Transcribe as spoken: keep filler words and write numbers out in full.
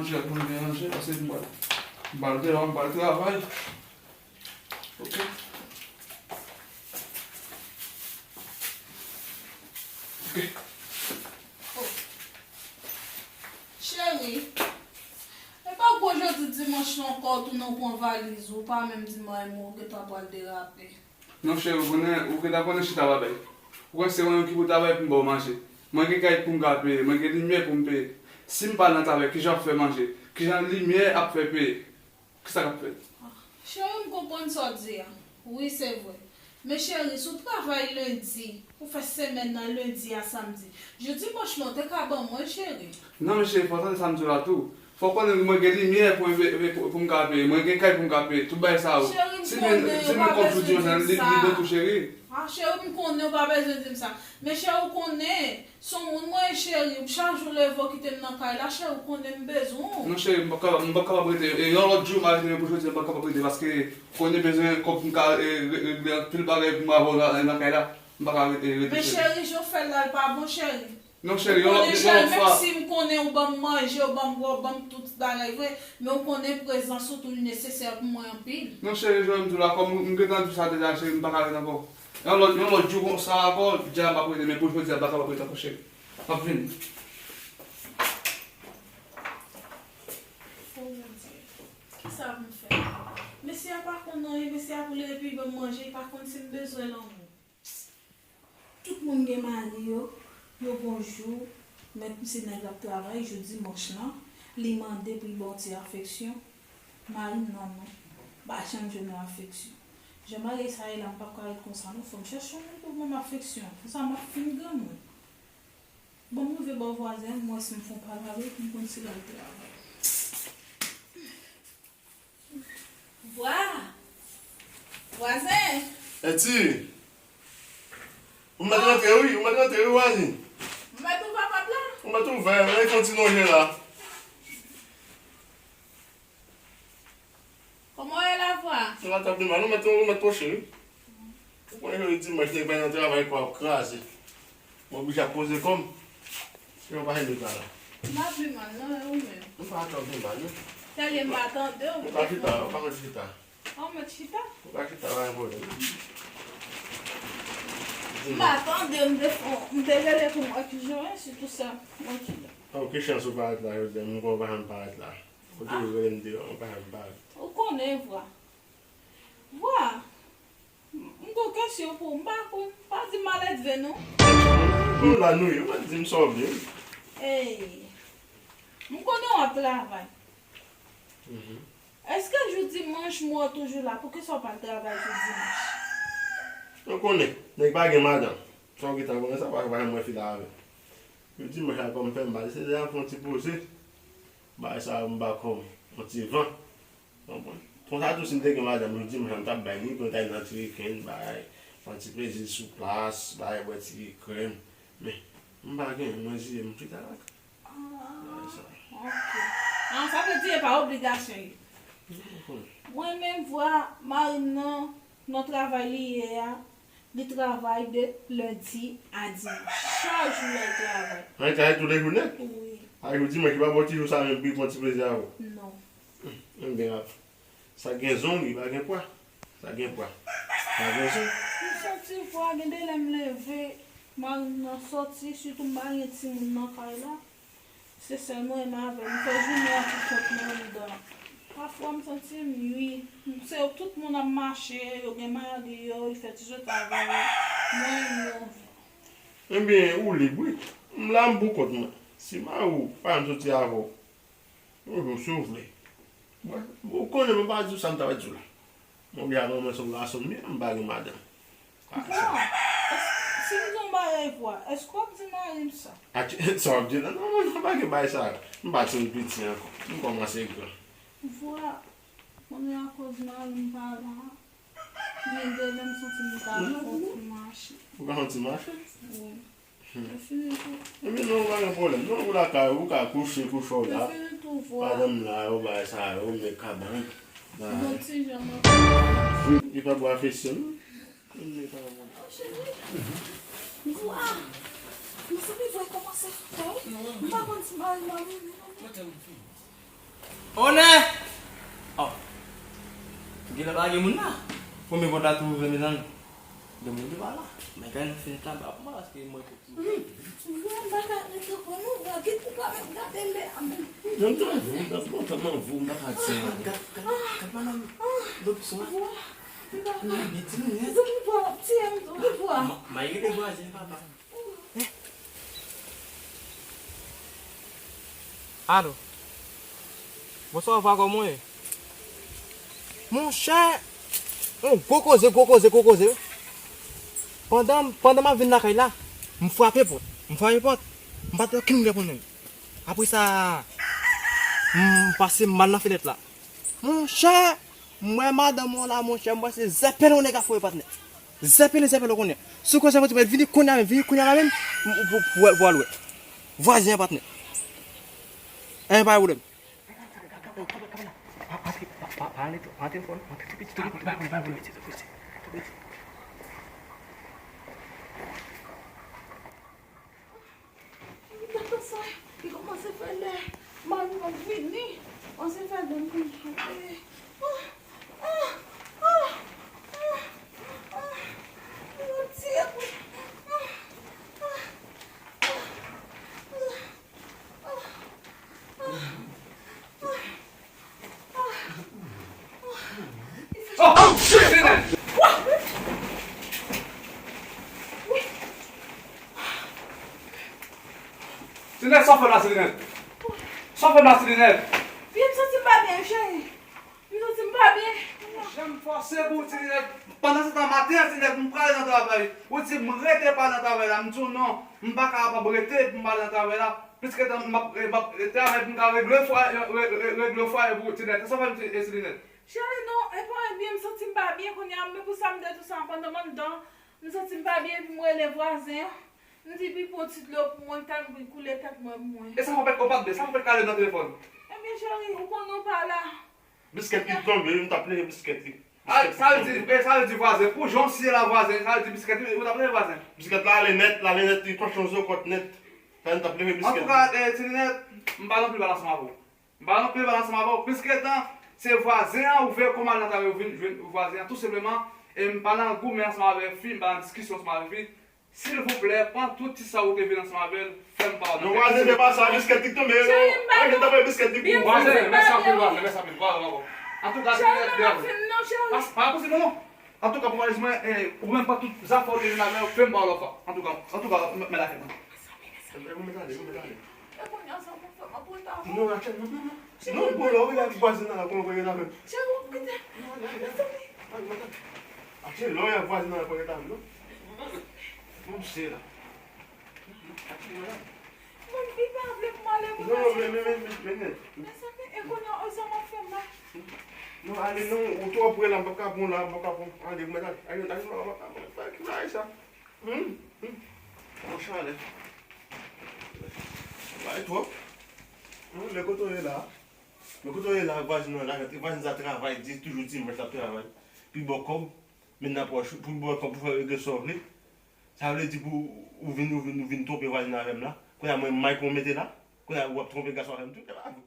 Manje pou m byen manje, paske m pral, m pral deyò, m pral travay. Ok. Ok. Oh. Cheri, e pa gwo jodi dimanch lan ankò, ou tounen w pran valiz ou, ou pa menm di m anyen, ou gentan pral derape. Non, cheri, ou konnen, ou gentan konnen chita pa bay. Ou konnen se mwen menm ki pou travay pou m ba w manje. Mwen gen kay pou m ka peye, mwen gen limyè pou m peye. Si m pa nan travay, kijan w ap fè manje? Kijan limyè ap fè peye? Kisa k ap fèt? Cheri, m konprann sa w di a. Wi, se vre. Men cheri, si w travay lendi, ou fè semèn nan lendi a samdi, jou dimanch lan, ou te ka ban mwen l, cheri. Non, men cheri, fò w tande sa m di w la tou. Fò w konnen mwen gen limyè pou, pou, pou, pou m ka peye, mwen gen kay pou m ka peye, tout bagay sa yo. Cheri, m Si men, konnen si ou men pa kòb bezwen di m sa. Li, li bon tou, cheri. Ah, cheri, m konnen ou pa bezwen di m sa. Men cheri, ou konnen, se yon moun mwen ye, cheri, chak jou leve w kite m nan kay la, cheri, ou konnen m bezwen w. Non, cheri, m pa kapab, m pa kapab rete. E yon lòt jou, m a rete, men pou jodi a, m pa kapab rete, paske konnen bezwen kòb pou m ka, e, re-, regle anpil bagay pou m avè w nan, nan kay la. M pa ka rete, rete, cheri. Men cheri, jan w fè l la, l pa bon, cheri. Non, cheri, yon lòt, yon lòt fwa. Ou konnen, cheri, menm si m konnen ou ban m manje, ou ban m bwè, ou ban m tout bagay vre, men ou konnen prezans ou tou li nesesè pou mwen anpil. Non, cheri, jan m di w la, kòm m gentan di w sa deja, cheri, m pa ka rete ankò. Yon lòt, yon lòt jou konsa ankò, dja m ap rete, men pou jodi a, m pa kapab rete ankò, cheri. M ap vini. O Bondye, kisa pou m fè? Mesye a pa konn anyen, mesye a pou l rete epi ban m manje, li pa konn si m bezwen lanmou. Tout moun gen mari yo, yo gon jou, mèt misye nèg la ap travay, jou dimanch lan, li mande pou l ba w ti afeksyon. Mari m nan non, m pa janm jwenn yon afeksyon. Jan bagay sa ye la, m p ap ka ret konsa non, fò m chèche yon moun pou ban m afeksyon. Konsa m ap fin granmoun. Bon, m rive bò vwazen an, m wè si m fè yon pale avè l pou m konn si l al travay. Vwa! Vwazen! Eti! Ou mèt rantre wi, ou mèt rantre wi, vwazen. M mèt ouvè pòt la? Ou mèt ouvè, men fè yon ti lonje la. Kòman w ye la, Vwa? Sa va, tanpri mal, ou mèt, ou mèt pwoche wi. Ou konnen jodi dimanch, nèg pa nan travay, kò ap kraze. Mwen oblije ap poze kò m. Yo pa jwenn li pa la. M pa pi mal non, e ou menm? M pa twò pi mal non. Tèlye m pa tande w. Ou ka chita, ou pa konn chita. An, w mèt chita? Ou ka chita, pa gen pwoblèm. M pa tande w, m te fon, m te rele pou m wè kijan w ye, sitou sa, mwen ki la. Oh, ki chans ou parèt la jodi a, m konnen w pa janm parèt la. Ou toujou rele m deyò, ou pa janm parèt. Ou konnen, Vwa. Vwa. M gon kesyon pou ou, m pa konn, pa di m maledve non. Nou la nou ye, ou mèt di m sa w vle wi. Ey, m konnen w ap travay. Mhm. Èske jou dimanch m wè w toujou la, poukisa w pa al travay jou dimanch? Ou konnen, nèg pa gen madanm. Sa w gentan konnen sa, pa, pa janm wè fi la avè m. Jou dimanch la kòm fè m mal, se lè a fè yon ti poze. Bagay sa yo m ba kò m yon ti van. Konprann? Konsa tou, si m te gen madanm, m di m jan m t ap bay li, pou l ta al nan ti wikenn, bay, fè yon ti plezi sou plas, bay, bwè ti krèm. Men, m pa gen, mwen ziye m chita lakay. Ah, ok. Ah, sa vle di e pa obligasyon ye. Mwen menm, Vwa, mari m nan, nan travay li ye a, li travay de lendi a dimanch. Chak jou l al travay. An travay tou le jounen? Wi. A jou dimanch, li pa ba w ti jou sa menm pou li pran ti plezi avè w? Non. Ebyen, sa gen zong, li pa gen pwa. Sa gen pwa. Sa gen zong. M santi Vwa, gen de lè m leve, mari m nan sòti, sitou m pa gen timoun nan kay la. Se sèl mwen menm avè l. M fè jounen an pou kont mwen anndan. Pafwa, m santi m, wi. Se tout moun ap mache, yo gen mari yo, yo fè ti sot avè yo. Mwen menm, non. Ebyen, ou lib, wi. M la, m pou kont mwen. Si mari w pa janm soti avè w, yon jou, si w vle. Mwen, ou konnen, mwen pa di w sa m ta di w la. Mwen oblije ap ranmase yon gason, men m pa gen madanm. Bon, èske, si m di yon bagay, Vwa, èske w ap di mari m sa? Sa w ap di la? Non, non, non, pa gen bagay sa. M pa timoun piti ankò. M kòmanse gran. Vwa, konnen akoz mari m pa la, gen de lè m santi m ta fè yon ti mache. Ou ka fè yon ti mache? Wi. Ebyen non, pa gen pwoblèm. Non, ou lakay ou, ou ka kouche, kouche w la. Madanm la, ou bagay sa yo, men kabann. Bon ti jan mwen. Li pa bwa afeksyon non. Mezanmi, Vwa kòmanse fè wi. M pa konn si mari m ap vini non. Onè! Oh! Genlè pa gen moun la. Konbyen pòt la tou ouvè, mezanmi? Gen moun ki pa la. Men kay nan fenèt la, ba pou mwen, paske mwen Vwa, m pa ka ret ankò non, vwa, kit ou pa menm gade lè a menm. Nan m ta vou, m ta kontan, m an vou, m pa ka di anyen. Gad, gad, gad madanm. Dòk sou a. Vwa, m pa ka. Nan, gen ti moun, hein. Zòt vwa, ti M, zòt vwa. Ma, ma rele vwazen, papa. Alo. Bonswa, vwa, kòman w ye? Monchè, yon gwo koze, gwo koze, gwo koze. Pandan, pandan m ap vin lakay la, m frape pòt. M frape pòt. M pa t wè okenn moun reponn mwen. Apre sa, m pase m al nan fenèt la. Monchè, m wè madanm ou la, monchè, m wè se zèpèlen yon nèg ap foure, patnè. Zèpèlen, zèpèlen, ou konnen. Si w konn sa, vini kounye a menm, vini kounye a la menm, m, pou, pou, pou al wè. Vwazen an, patnè. Anyen, pa gen pwoblèm. Pa, pa, pa, pa, pa ale twò, pa antre twò, non, antre tou piti, tou piti, tou piti, tou piti, tou piti, tou piti. Li pa konsa, li kòmanse fè lè mari m ap vini, kòmanse fè lè m vini. Ah, ah, ah, ah, ah, li ap tiye pou, ah, ah, ah, ah. Oh, oh, shit! Selinèt, sa w fè la, Selinèt? Sa w fè la, Selinèt? Wi, m santi m pa byen, cheri. M santi m pa byen. Jan m fòse pou ou, Selinèt. Pandan se tan, maten an, Selinèt, m prale nan travay. Ou di m rete pa nan travay la. M di w non, m pa kapab rete pou m ale nan travay la. Piske tan m ap, m ap travay pou m ka regle fwa, re-, re-, re-, regle fwaye pou Selinèt. Sa fè m, Selinèt? Cheri, non, e pa byen, m santi m pa byen kounye a, men pou sa m te di w sa, pandan m anndan, m santi m pa byen, epi m rele vwazen an. M di, "Pipo, ti dlo pou mwen, tan m koule tèt mwen pou mwen." E sa fè w pa t, ou pa t byen, sa fè w pa t kale nan telefòn? Ebyen, cheri, ou konnen w pa la. Biskèt li tonbe, m t ap leve biskèt li. Ah, sa l di, eh, sa l di vwazen, pou jan w siye la vwazen, sa l di biskèt li, ou t ap leve vwazen. Biskèt la ale nèt, l ale nèt, li panche yon zo kòt nèt. Sa l t ap leve biskèt. Antouka, eh, Ti Linèt, m pa nan anpil pale ansanm avè w. M pa nan anpil pale ansanm avè w, piske tan se vwazen an, ou veye kòm al nan travay, ou vin jwenn vwazen an, tou senpleman, e m pa nan goumen ansanm avè fi, m pa nan diskisyon ansanm avè fi. Silvouplè, pran tout ti sa ou te vin ansanm avè l, fè m padone. Non, vwazen, se pa sa, biskèt li k tonbe, non. Cheri, m pa... Mwen, m t ap fè biskèt li pou ou. Vwazen, mèsi anpil, vwazen, mèsi anpil, vwazen, vwazen. Antouka, cheri, m pa fin non, cheri. Pa, pa pouse non. Antouka, pou valiz mwen, eh, ou menm pran tout zafè ou te vin avè yo, fè m ba w lòt fwa. Antouka, antouka, mè, mè lakèt mwen. Mèt ale, mèt ale. E kounye a sa pou fè m ap reta. Non, Rachel, non, non, non. Non, bon, lè w rele ak vwazen nan la, konnen w rele avè m. Cheri, w ap kite. Non, ale, ale. Mezanmi. Ale, ale. Rachel, lè w rele ak vwazen nan la, konnen w rele avè m, non. Non, se la. Mwen, li pa vle pou m ale, mwen. Non, non, men, men, men, men, men. Mezanmi, e kounye a, sa m ap fè m la? Non, ale, non, ou twò pre la, m p ap ka pran w la, m p ap ka pran w. Ale, mèt ale. Ale, ale, mèt ale. Ki bagay sa? Hmm? Hmm? Yon chalè. Bay twòp. Hmm, men kote w ye la? Men kote w ye la, vwazen nan la, vwazen sa travay, di, toujou dimanch l ap travay. Pi bon kòb, men nan pòch, pi bon kòb pou fè regle sa w vle. Sa vle di pou ou vin, ou vin, ou vin twonpe vwazen avè m la. Kounye a mwen, may pou w mete la. Kounye a w ap twonpe gason avè m tou. E pa vre.